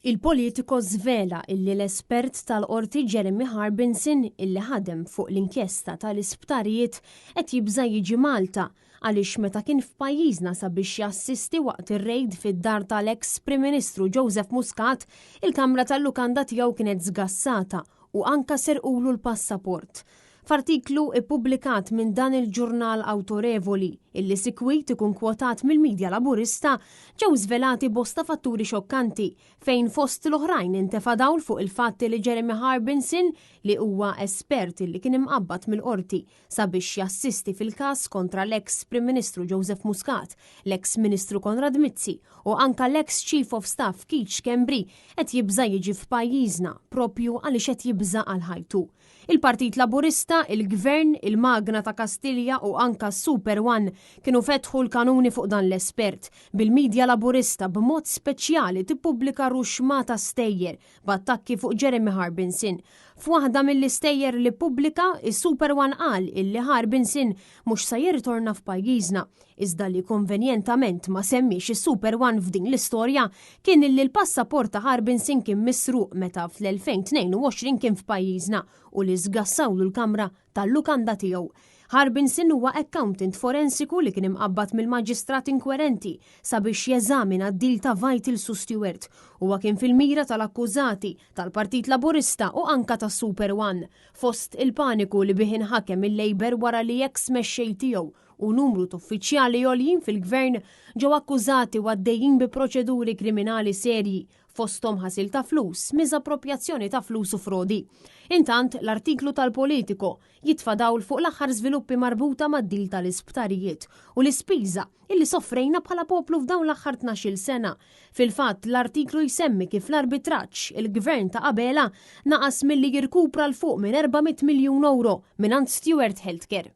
Il-Politico żvela illi l-espert tal-Qorti Jeremy Harbinson illi ħadem fuq l-inkjesta tal-isptarijiet qed jibża' jiġi Malta għaliex meta kien f'pajjiżna sabiex jassisti waqt ir-rejd fid-dar tal-eks Prim Ministru Joseph Muscat, il-kamra tal-lukanda tiegħu kienet żgassata u anka serqulu l-passaport. F'artiklu ippubblikat minn dan il-ġurnal awtorevoli, illi sikwit ikun kwotat mill-midja Laburista, ġew żvelati bosta fatturi xokkanti, fejn fost l-oħrajn intefa' dawl fuq il-fatt li Jeremy Harbinson, li huwa espert illi kien imqabbad mill-Qorti sabiex jassisti fil-każ kontra l-eks Prim Ministru Joseph Muscat, l-eks Ministru Konrad Mizzi u anka l-eks Chief of Staff Keith Schembri, qed jibża' jiġi f'pajjiżna proprju għaliex qed jibża' għal ħajtu. Il-Partit Laburista, il-Gvern, il-Magna ta' Kastilja u anka s-Super One kienu fetħu l-kanuni fuq dan l-espert, bil-media Laburista b'mod speċjali tippubblika ruxmata stejjer b'attakki fuq Jeremy Harbinson. F'waħda mill-istejjer li ppubblika, is-Super One qal illi Harbinson mhux se jirritorna f'pajjiżna, Iżda li konvenjentament ma semmiex is-Super One f'din l-istorja kien illi l-passaport ta' Harbinson kien misruq meta fl-2022 kien f'pajjiżna u li żgassawlu l-kamra tal-lukanda tiegħu. Harbinson huwa accountant forensiku li kien imqabbad mill-Maġistrat inkwerenti sabiex jeżamina d-deal ta' Vitals u Steward. Huwa kien fil-mira tal-akkużati tal-Partit Laburista u anka tas-Super One fost il-paniku li bih inħakem il-Labour wara li eks mexxej tiegħu u numru t'uffiċjali għoljin fil-Gvern ġew akkużati u għaddejjin bi proċeduri kriminali serji, fosthom ħasil ta' flus, miżapproprjazzjoni ta' flus u frodi. Intant, l-artiklu tal-Politico jitfa' dawl fuq l-aħħar żviluppi marbuta mad-deal tal-isptarijiet u l-ispiża illi soffrejna bħala poplu f'dawn l-aħħar 12-il sena. Fil-fatt, l-artiklu jsemmi kif l-arbitraġġ, il-Gvern ta' Abela naqas milli jirkupra 'l fuq minn 400 miljun ewro mingħand Steward Healthcare.